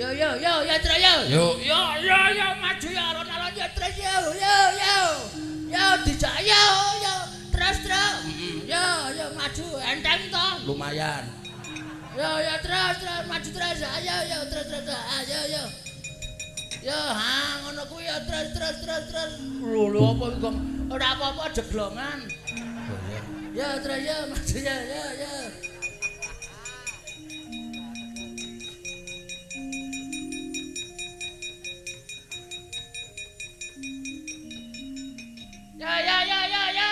Yo yo yo yo terus yo. Yo yo yo yo maju ya alon-alon yo terus yo yo yo. Yo dijak yo yo terus terus. Yo yo maju enteng to lumayan. Yo yo terus terus maju terus ayo yo terus terus ayo yo. Yo ha ngono kuwi ya terus terus terus terus. Lho lho apa iki kok ora apa-apa jeglongan. Ya terus ya maju ya ya ya. Ya ya ya ya ya.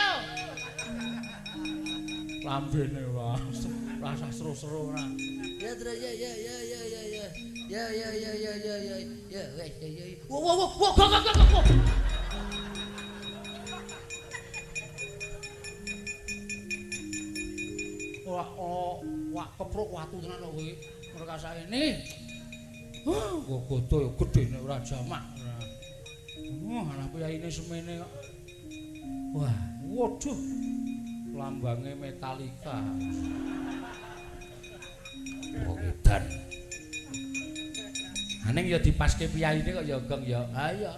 Lambene wae rasa seru-seru ora. Ya terus ya ya ya ya ya ya. Ya ya ya ya ya ya ya ya ya. Wo wo wo go go go go. Wah, oh, wah kepruk watu tenan kok kuwi. Merkasane. Huh, kok godo ya gedhe nek ora jamak. Wah, ana piyaine semene kok. Wah, waduh. Lambange Metallica. Wong edan. Aning ya dipaske piyaine kok ya Gong ya. Ha iya.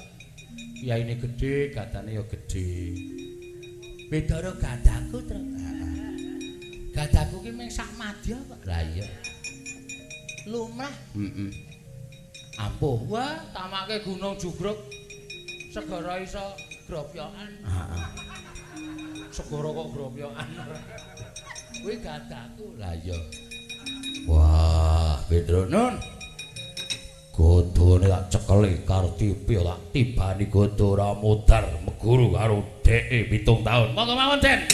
Piyaine gedhe, gadane ya gedhe. Beda karo gadaku, Tru. Gadaku ki mung sak madya kok. Lah iya. Lumrah. Heeh. Ampuh. Wah, tamake Gunung Jugruk segara iso gropyokan. Heeh. Segara kok gropyokan. Kuwi gadaku. Lah iya. Wah, Bendro Nun. Godone tak cekeli Kartipi tak tibani godo ora modar meguru karo dheke 7 taun. Monggo mawon, Den.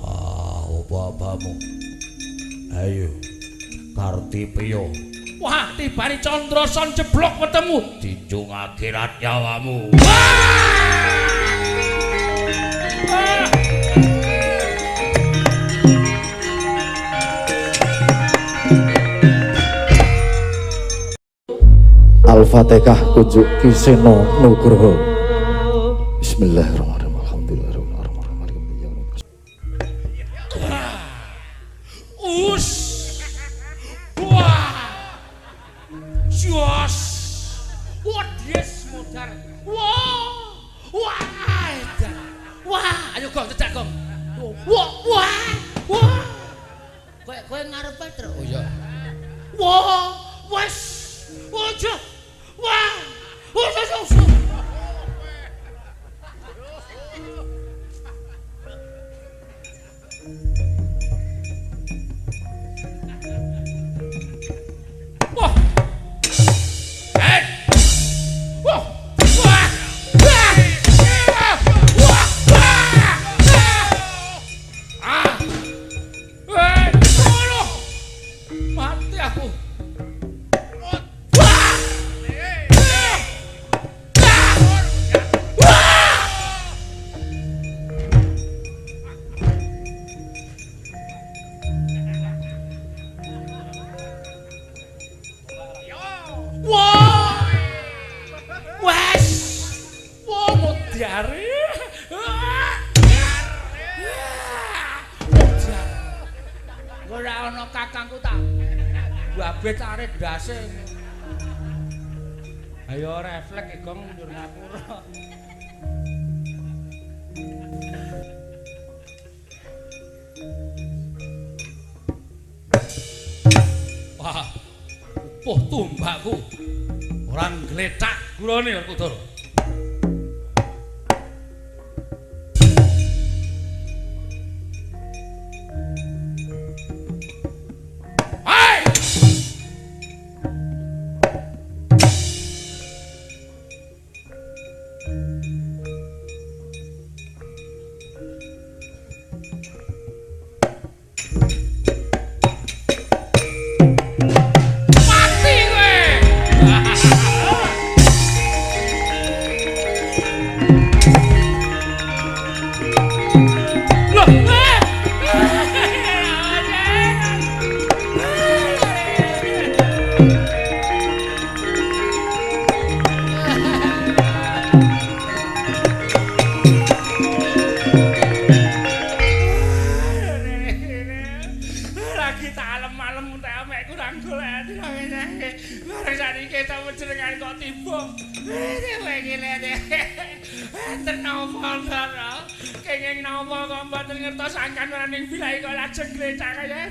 Ah, apa apamu? Ayo, Kartipiyo. Wah, tibani Candrasan jeblok wetemu, dijung akhirat nyawamu. Wah! Al-Fatihah kunjuk Ki Seno Nugroho. Bismillahirrahmanirrahim. Ora ana kakangku tak babet arep ndase. Ayo refleks Gong njur ngapura. Puh tumbakku. Ora nglethak gulane Werkudara. Hai! Mati kowe. Loh, lagi tak alem-alem tak mek kurang golek bareng saniki ta jenengan kok tiba. Enten napa Ndara? Kenging napa kok mboten ngertos angkan weraning bilahi kok lajeng glecak kaya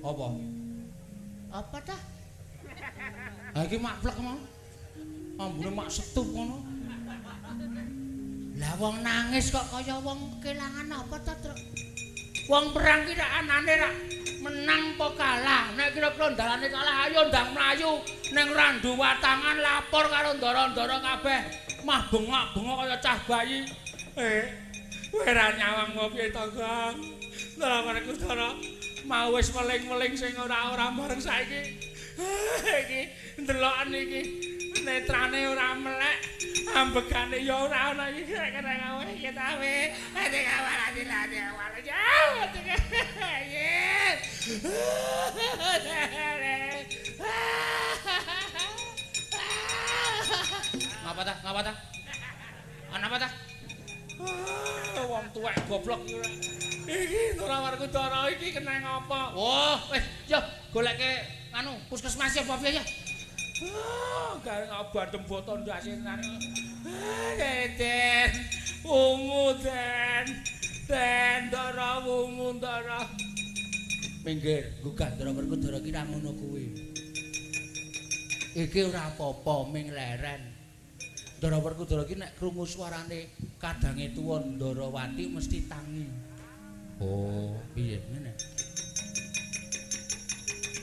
Apa? Apa dah? Ha iki mak plek mau. Ambune mak setup ngono. Lah wong nangis kok kaya wong kelangan apa ta, Truk? Wong perang ki rak anane rak menang apa kalah. Nek kira-kira dalane kalah ayo ndang mlayu ning randu watangan lapor karo ndara-ndara kabeh. Mah bengok-bengok kaya cah bayi. Kowe ra nyawang apa piye to, Gong? Ndara Werkudara mau wis meling-meling sing ora-ora bareng saiki. Iki ndeloken iki netrane ora melek, ambegane ya ora ana iki kena gawe iki ta we. Ate kawal ati ati awal ya. Ngapa ta? Ngapa ta? Ana apa ta? Wong tuwek goblok iki ora Werkudara iki kena ngapa? Wah, wis yo goleke anu puskesmas ya apa piye ya? Gareng abadem boto ndase tenan. Den, ungu den. Den Ndara wungu Ndara. Minggir, gugah Ndara Werkudara ki ra ngono kuwi. Iki ora apa-apa ming leren. Ndara Werkudara ki nek krungu suarane kadange tuwa Ndarawati mesti tangi. Oh, piye ngene?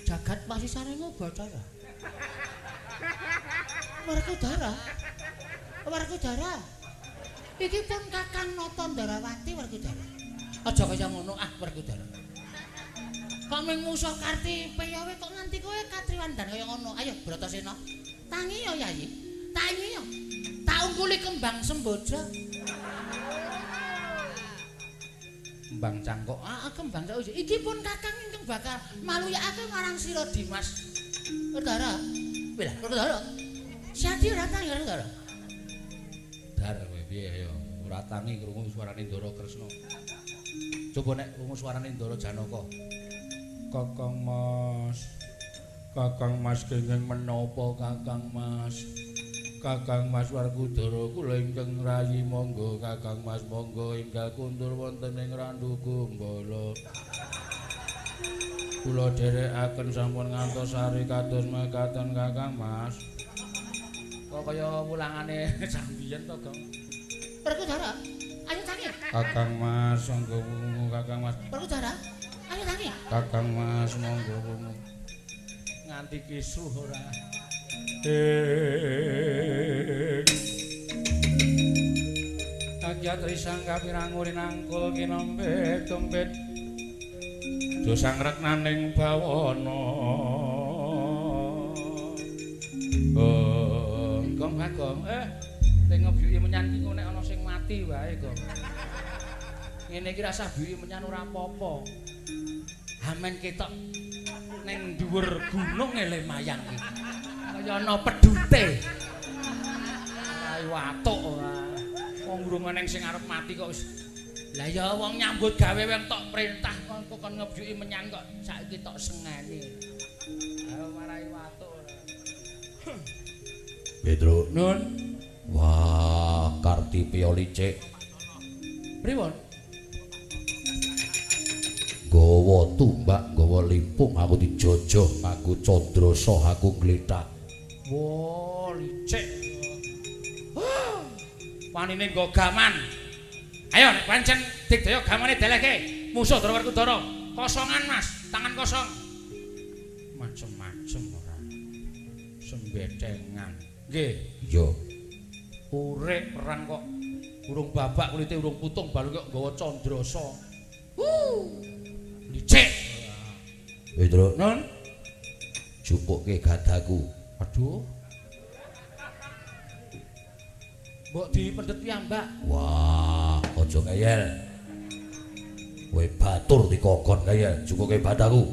Jagat pasisane Bathara. Werkudara. Werkudara. Iki pun Kakang Nata Ndarawati Werkudara. Aja kaya ngono ah Werkudara. Kok ming musuh Kartipeya kok nganti kowe katriwandan kaya ngono. Ayo Bratasena. Tangi ya Yayi. Tangi ya. Tak ungkuli kembang semboja. Kembang cangkok. Ah, kembang cangkok. Iki pun Kakang ingkang bakal maluyakake marang sira Dimas. Werkudara. Wih, Werkudara. Siati ora tangi Werkudara. Dar kowe piye ayo ora tangi krungu suarane Ndara Kresna. Coba nek krungu suarane Ndara Janaka. Kakang Mas. Kakang Mas kenging menapa Kakang Mas? Kakang Mas Werkudara kula ingkang rayi monggo Kakang Mas monggo enggal kundur wonten ing Randu Gumbala. Kula dherekaken sampun ngantos sari kados mekaten Kakang Mas. Kok kaya wulangane sambiyen to, Gong? Werkudara, ayo tangi. Kakang Mas monggo wungu Kakang Mas. Werkudara, ayo tangi. Kakang Mas monggo wungu. Nganti kisuh ora. Agyat risang kapirang rinangkul kinembet tumpit dosang reknaning bawana. Gong Bagong, sing ngebyuki menyan ki nek ana sing mati wae, Gong. Ngene iki rasah byuki menyan ora apa-apa. Amen ketok ning dhuwur gunung ele mayang iki. Kaya ana pedhute. Ayo watuk ora. Wong urung eneng sing arep mati kok wis Lah ya wong nyambut gawe wong tok perintah kok kon ngebyuki menyan kok saiki tok sengeni. Ayo marai watuk ora. Petro. Nun. Wah, Karti piye licik. Pripun? Gawa tumbak, gawa limpung aku dijojoh nganggo candrasa aku nglethak. Wah, licik. Wanine nggo gaman. Ayo nek pancen digdaya gamane delehke. Musuh Ndara Werkudara. Kosongan, Mas, tangan kosong. Macem-macem ora. Sembedengan. Nggih. Iya. Urip perang kok urung babak kulite urung putung balu kok nggawa candrasa. Licik. Petro. Nun. Jupukke gadaku. Aduh. Mbok dipendhet piyambak. Wah, aja ngeyel. Kowe batur dikokon ngeyel, jupukke gadaku.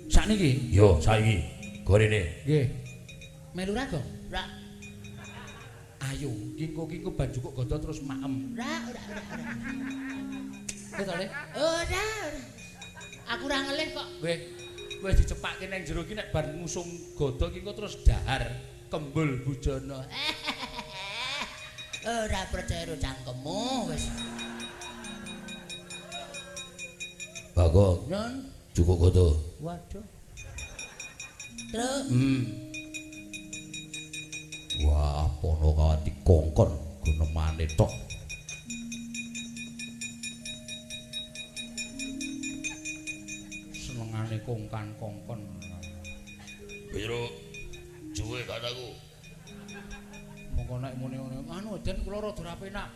Sakniki? Yo, saiki. Gorene. Nggih. Melu ra, Gong? Ra. Ayo, kingko-kingko ban jukuk gada terus maem. Ra, ora, ora, ora. Kowe to, Le? Ora, ora. Aku ora ngelih kok. Weh, wis dicepake nang jero iki nek bar ngusung gada iki kok terus dahar kembul bujana. Ora percaya karo cangkemmu wis. Bagong, Nun, jukuk gada. Waduh. Truk. Wah, Ponokawan dikongkon gunemane tok. Senengane kongkan-kongkon. Petro, juwe gadaku. Mongko nek muni-muni, anu den kula rada ora penak.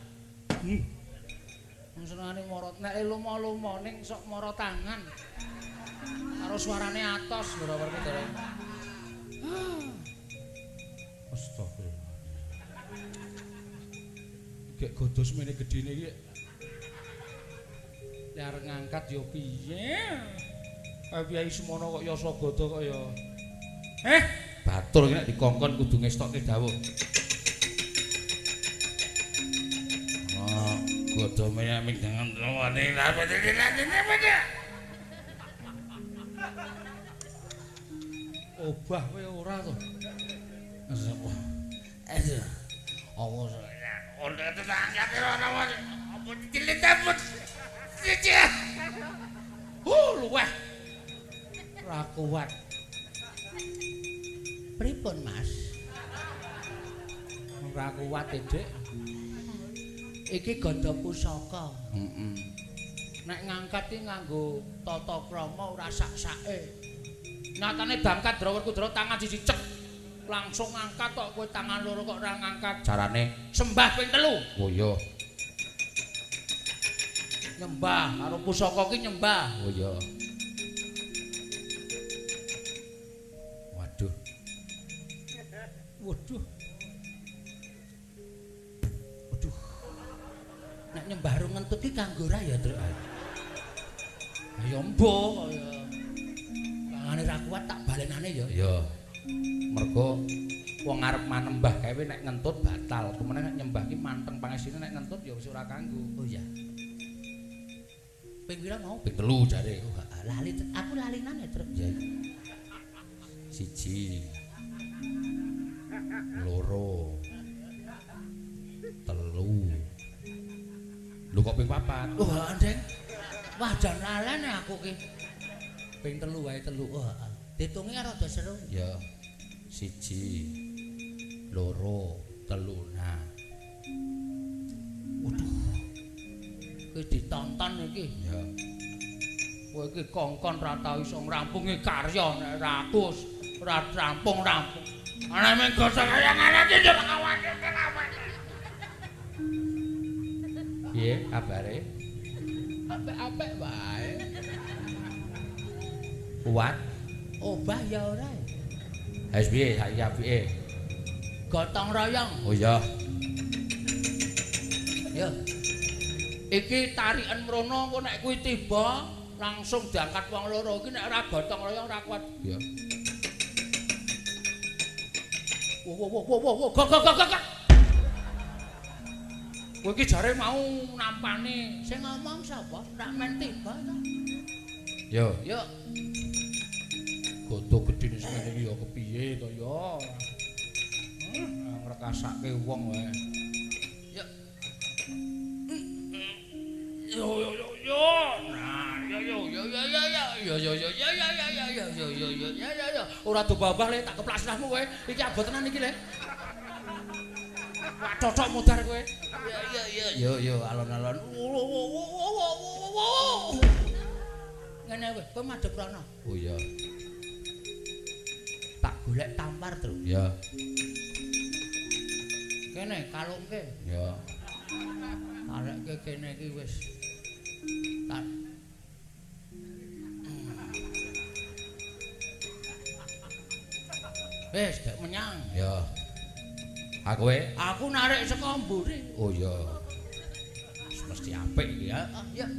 Senengane moro nek lumo-lumo ning sok moro tangan. Karo suarane atos Ndara Werkudara. Astagfirullah. Gek godho semene gedhene iki. Nek arep ngangkat ya piye? Kaya Kyai Sumono kok yasa godho kok ya. Batur iki nek dikongkon kudu ngestokke dawuh. Oh, godho mene dengan wane. Obah kowe ora to. Luweh. Ora kuat. Pripun, Mas? Ora kuat, Dik. Iki ganda pusaka. Heeh. Nek ngangkat iki nganggo tata krama ora sak-sake. Nyatane bangkat Ndara Werkudara tangan siji cek. Langsung ngangkat kok kowe tangan loro kok ora ngangkat. Carane sembah ping 3. Oh iya. Nyembah karo pusaka ki nyembah. Oh iya. Waduh. Waduh. Waduh. Nek nyembah ro ngentut ki kanggo ora ya, Truk? Ya mbuh kaya. Tangane ra kuat tak balenane ya. Iya. Mergo wong arep manembah kae nek ngentut batal. Kemene nek nyembah ki manteng pangestine nek ngentut ya wis ora kanggo. Oh iya. Ping pira mau? Ping 3 jare. Oh, lali aku lalinan ya, Truk. Ya. 1 2 3. Lho kok ping 4? Oh, Ndeng. Wah, jan lalen aku ki. Ping 3 wae 3. Oh, heeh. Ditunge rada seru. Ya. 1 2 3. Nah. Waduh. Iki ditonton iki. Ya. Kowe iki kongkon ra tau iso ngrampungi karya nek ra aku ora rampung-rampung. Ana mung gosok kaya ngene iki yo awake awake. Piye kabare? Apik-apik wae. Kuat? Obah ya ora. Wis piye saiki apike? Gotong royong. Oh iya. Ya. Iki tarikan mrono engko nek kuwi tiba langsung diangkat wong loro iki nek ora gotong royong ora kuat. Iya. Wo wo wo wo wo go go go go. Kowe iki jare mau nampani. Sing ngomong sapa? Rak men tiba to. Yo, yo. Godo gedene semene iki ya kepiye to ya? Ngrekasake wong wae. Yo. Yo yo yo yo. Nah, yo yo yo yo yo yo yo yo yo yo yo yo yo yo yo yo yo. Ora dobabah le tak keplak silahmu kowe. Iki abot tenan iki le. Wah, cocok mudhar kowe. Yo yo yo yo yo alon-alon. Ngene kowe, kowe madhep rono. Oh iya. Tak golek tampar, Tru. Ya. Kene kalungke. Ya. Tarekke kene iki wis. Tak wis gak menyang. Ya. Aku kowe? Aku narik saka mburi. Oh iya. Mesti apik iki ya. Ya.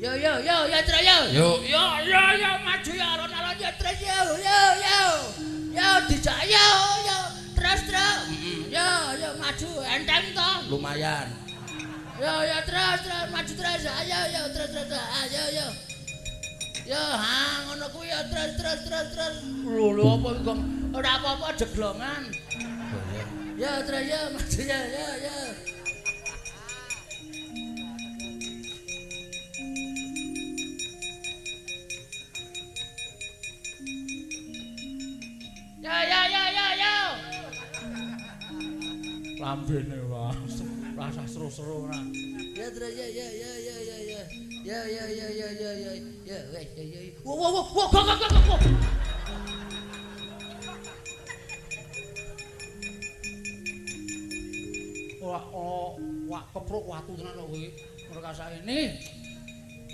Yo yo yo ya Tru yo. Yo yo yo yo maju ya alon-alon ya Tru yo yo yo. Yo dijak yo yo terus terus. Yo yo maju enteng to. Lumayan. Yo yo terus terus maju terus. Ayo yo terus terus ayo yo. Yo ha ngono kuwi ya terus terus terus terus. Lho lho apa iki kok ora apa-apa jeglongan. Yo terus yo maju yo yo yo. Ya ya ya ya ya. Lambene wae. Rasa seru-seru ora. Ya terus ya ya ya ya ya ya. Ya ya ya ya ya ya ya wes ya ya. Wo wo wo go go go go. Wah oh wah kepruk watu tenan kok kowe. Ngrekasake ini.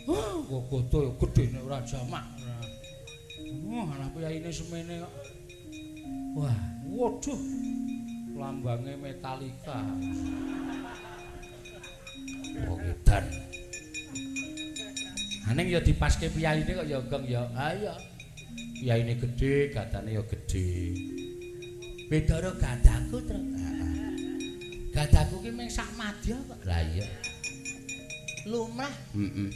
Huh, kok godo ya gedene ora jamak. Wah, alah piyayine semene kok. Wah, waduh. Lambange Metallica. Wong edan. Aning ya dipaske piyayine kok ya gong ya. Ha iya. Piyayine gedhe, gadane ya gedhe. Beda karo gadaku, Tru. Gadaku ki mung sak madya kok. Lah iya. Lumrah. Heeh.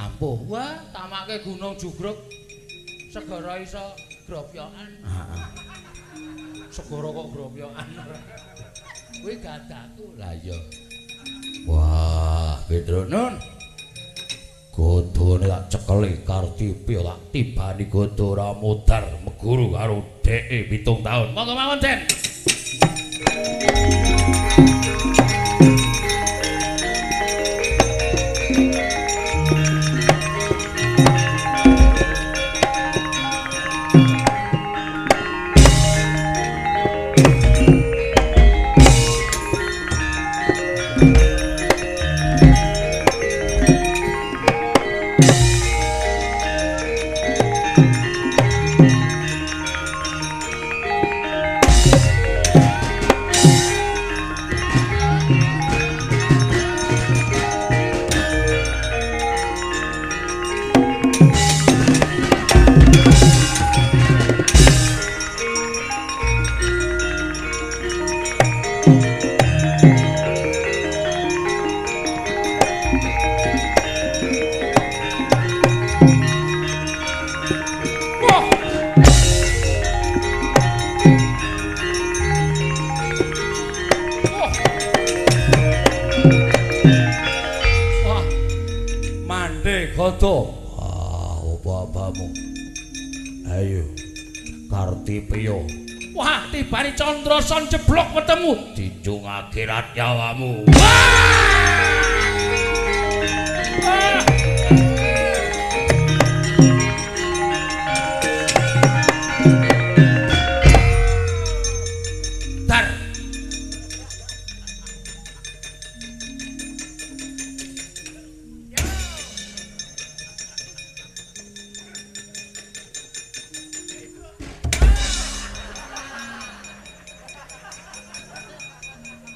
Ampuh. Wah, tamake Gunung Jugruk. Segara iso gropyokan. Heeh. Segara kok gropyokan. Kuwi gadaku. Lah iya. Wah, Petro Nun. Godone tak cekeli Kartipi tak tibani godo ora mudhar meguru karo dheke 7 taun. Monggo mawon, Den. Ah, apa-apamu? Ayo, Kartipiyo. Wah, tibani Candrasan jeblok wetemu, dijung akhirat nyawamu. Wah! Dar.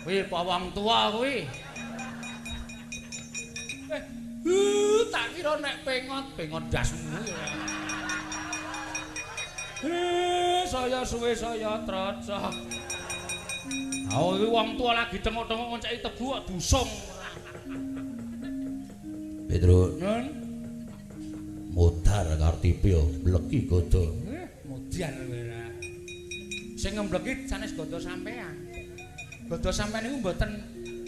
Kuwi pawang tua kuwi. Tak kira nek pengot, pengot dasmu ya. Saya suwe saya trocok. Oh, iki wong tua lagi tengok-tengok ngonceki tebu kok dusung. Petro, Nun, modar Kartipya mleki gada. Modian kowe ora. Sing ngembleki sanes gada sampean. Gada sampean niku mboten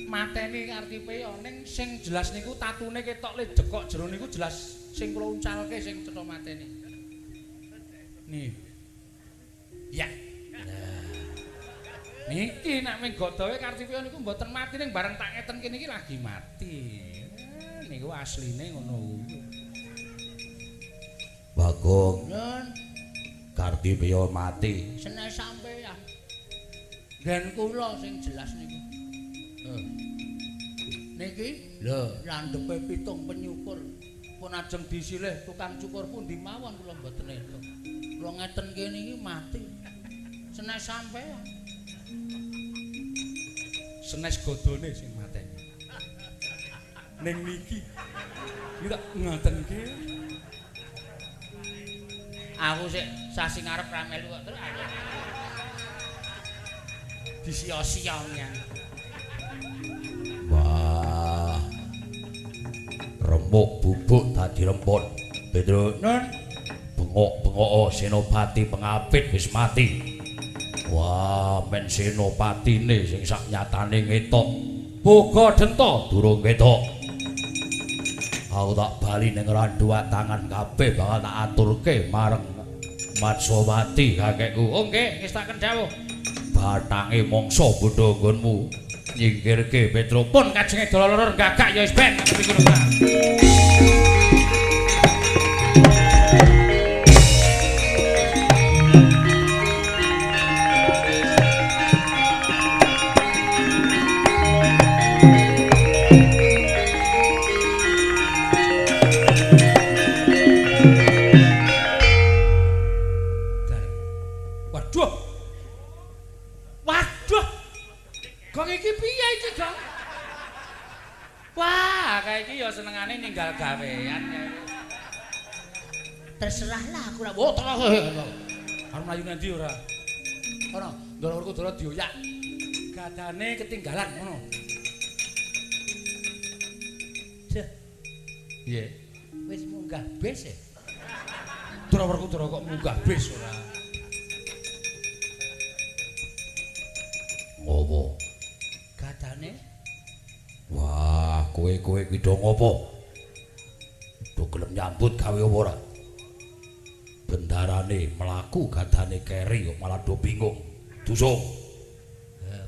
mateni Kartipya, ning sing jelas niku tatune ketok le dekok jero niku jelas sing kula uncalke sing cetha mateni. Nih. Ya. Niki nek ming gadawe Kartipya niku mboten mati ning bareng tak ngeten kene iki lagi mati. Niku asline ngono kuwi. Bagong, Nun, Kartipya mati. Senes sampeyan. Nggen kula sing jelas niku. Niki lho landhepe pitung penyukur. Pun ajeng disilih tukang cukur pundi mawon kula mboten entuk. Kula ngeten kene iki mati. Senes sampeyan. Senes godone sing mateni. Ning niki. Iki tak ngaten iki. Aku sik sasi ngarep ra melu kok terus aku. Disia-sia nyang. Wah. Remuk bubuk dadi rempon. Petro, Nun, bengok-bengok Senopati pengapit wis mati. Wah, men senopatine sing sak nyatane ngetok. Boga denta durung ketok. Aku tak bali ning Randuwa tangan kabeh bakal tak aturke marang Matsawati kakekku. Oh nggih, wis tak kendhawuh. Batange mangsa bodho nggonmu nyingkirke Petro. Pun kajenge dolo loro gagak ya wis ben. Waduh. Waduh. Gong iki piye iki, Gong? Wah, kae iki ya senengane ninggal gawean kae. Terserahlah aku ora. Oh, terus. Arep mlayu nanti ora? Ora, ndoro Werkudara dioyak. Gadane ketinggalan ngono. Duh. Piye? Wis munggah bis e. Ndoro Werkudara kok munggah bis ora? Ngopo? Gadane? Wah, kowe-kowe iki do ngopo? Do gelem nyambut gawe apa ora? Bendarane mlaku gadane keri kok malah do bingung. Dusung.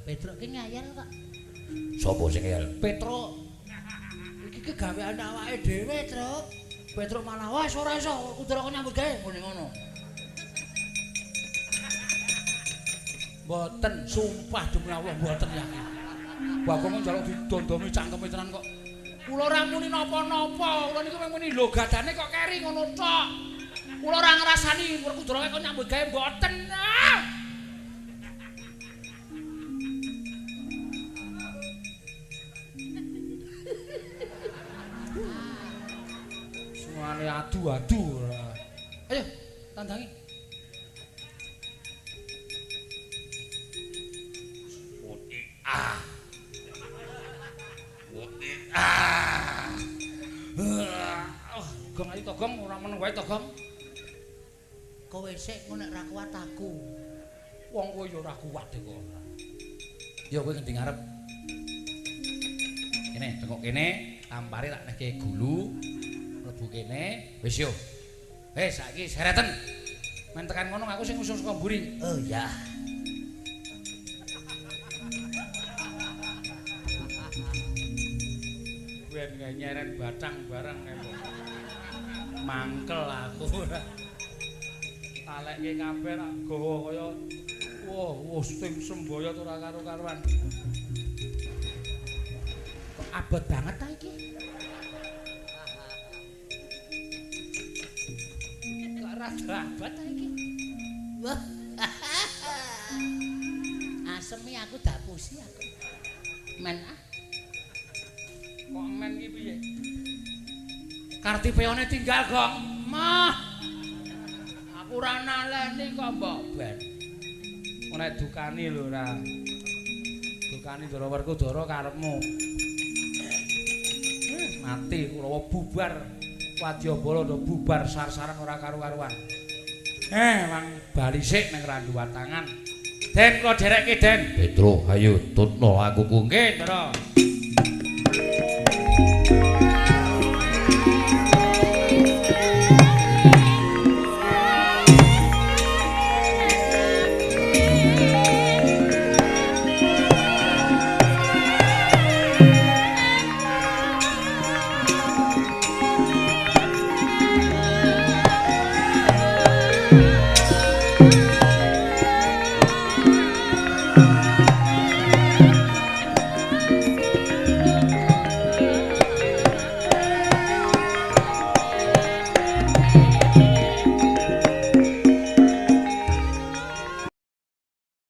Petro ki ngayal kok. Sopo sing ngayal? Petro. Iki kegawean awake dhewe, Truk. Petro malah wis ora iso Kudara kok nyambut gawe ngene ngono. Mboten, sumpah demi Allah mboten yakin. Bagong njaluk didondomi cangkeme tenan kok. Kula ora muni napa-napa, kula niku mung muni lho gadane kok keri ngono tok. Kula ora ngrasani Werkudara kok nyambut gawe mboten. Ah! Semuane adu-adu ora. Ayo, tandangi. Ah. Ah. Oh, gong ayo to gong ora meneng wae to gong. Kowe sik ngono nek ora kuat aku. Wong kowe ya ora kuat kok ora. Ya kowe ngendi ngarep? Kene, tengok kene, tampare tak nehke gulu. Mlebu kene, wis yo. Wis saiki sereten. Men tekan ngono aku sing usung saka mburi. Oh ya. Ben nyeren batang barang kok. Mangkel aku ora. Talekke kabeh rak gawa kaya wah, wah sing semboyot ora karo-karuan. Kok abot banget ta iki? Kok rada abot ta iki? Wah. Asem iki aku dapusi aku. Men ah. Kok men iki piye? Kartipeyone tinggal, Gong. Mah. Aku ora naleni kok mbok ben. Nek dukani lho ora. Dukani Ndara Werkudara karepmu. Mati Kurawa bubar. Wadyabala do bubar sar-saran ora karu-karuan. Wang bali sik ning Randu Watangan. Den kula dherekke, Den. Petro, ayo tutno aku ku. Nggih, Ndara. Thank